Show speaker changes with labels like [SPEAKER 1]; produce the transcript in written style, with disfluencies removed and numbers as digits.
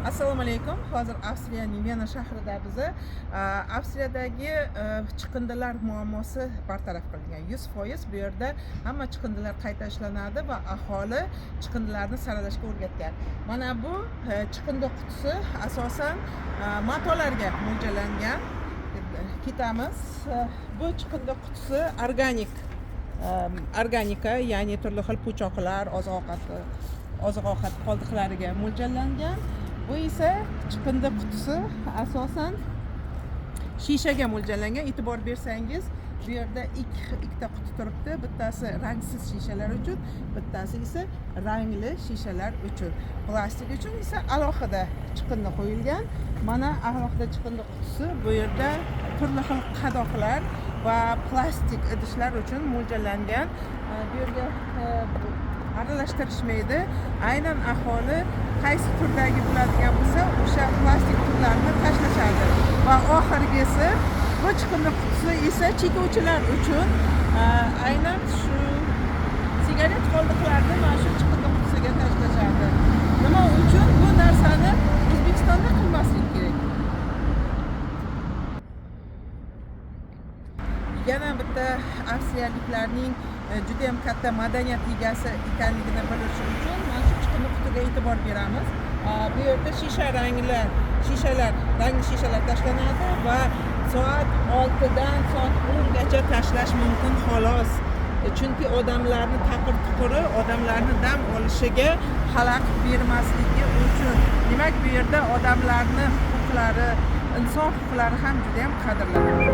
[SPEAKER 1] Assalomu alaykum. Hozir Avstriyaning Vena shahrida biz. Avstriyadagi chiqindilar muammosi bartaraf qilingan. 100% bu yerda hamma chiqindilar qayta ishlanadi va aholi chiqindilarni saralashga o'rgatgan. Mana bu chiqindi qutisi asosan matolarga mo'ljallangan. Ketamiz. Bu chiqindi qutisi organik, organika, ya'ni turli xil po'choqlar, oziq-ovqat qoldiqlariga mo'ljallangan. Bu esa chiqindi qutisi asosan shishaga mo'ljallangan. E'tibor bersangiz, bu yerda ikkita quti turibdi. Bittasi rangsiz shishalar uchun, bittasi esa rangli shishalar uchun. Plastik uchun esa alohida chiqindi qo'yilgan. Mana alohida chiqindi qutisi, bu yerda turli xil qadoqlar va plastik idishlar uchun mo'ljallangan. Bu yerga aralashtirishmaydi. Aynan aholi qaysi turdagi bo'ladigan bo'lsa, o'sha plastik turlarini tashlashadi. Va oxirgisi, bu chiqindi qutisi esa chekuvchilar uchun, aynan shu sigaret qoldiqlarini mana shu chiqindi qutisiga tashlashadi. Nima uchun bu narsani O'zbekistonda qilmaslik kerak? Yana bitta avstriyaliklarning juda ham katta madaniyat egasi ekanligini bilish uchun mana shu chiqindi qutiga e'tibor beramiz. Bu yerda shisha rangli shishalar, rangli shishalar tashlanadi va soat 6 dan soat 10 gacha tashlash mumkin xolos. Chunki odamlarni taqir-tuquri, odamlarni dam olishiga xalaqit bermasligi uchun. Demak, bu yerda odamlarni huquqlari, inson huquqlari ham juda ham qadrlanadi.